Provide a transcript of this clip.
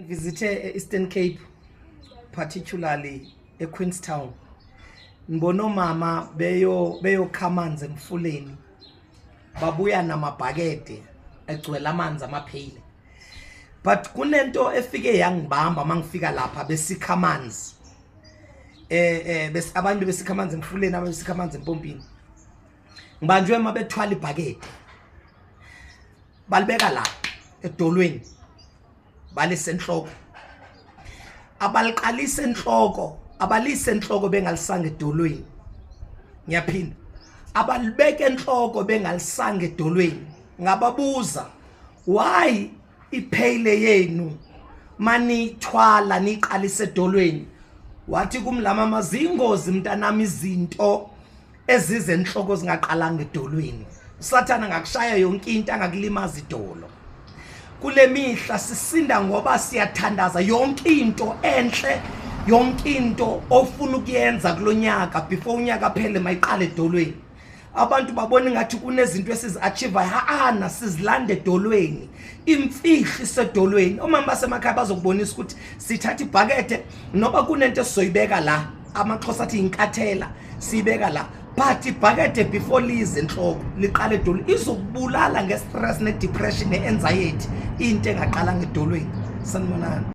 Ngivisithe e-Eastern Cape, particularly eQueenstown. Ngibona omama beyokha amanzi emfuleni, babuya namabhakede egcwele amanzi amapheyile. But kunento efike yangibamba mangifika lapha, besikha amanzi, abantu besikha amanzi emfuleni, abantu besikha amanzi empompini. Ngibanjwe uma bethwala ibhakede, balibeka la edolweni, balisenhloko, abaliqalisa enhloko, abalise enhloko bengalisanga edolweni. Ngiyaphinda, abalibeka enhloko bengalisanga edolweni. Ngababuza, why ipheyile yenu manithwala niqalise edolweni? Wathi kumlama, zingozi mntanami izinto ezize enhloko zingaqalanga edolweni. Usathana ngakushaya yonke into, angakulimaza idolo. Kule mihla sisinda ngoba siyathandaza. Yonke into enhle, yonke into ofuna ukuyenza kulonyaka, before unyaka phele, mayiqale edolweni. Abantu babona ngathi kunezinto esizi-achieve, ha-ana, sizilanda edolweni. Imfihlo isedolweni. Omama basemakhaya bazokubonisa ukuthi sithatha ibhakede noba kunento esizoyibeka la, amaXhosa athi inkathela, siyibeka la, but ibhakede before lize enhloko liqale edolweni. Izokubulala nge-stress ne-depression ne-anxiety into engaqala ngedolweni. Sanibonani.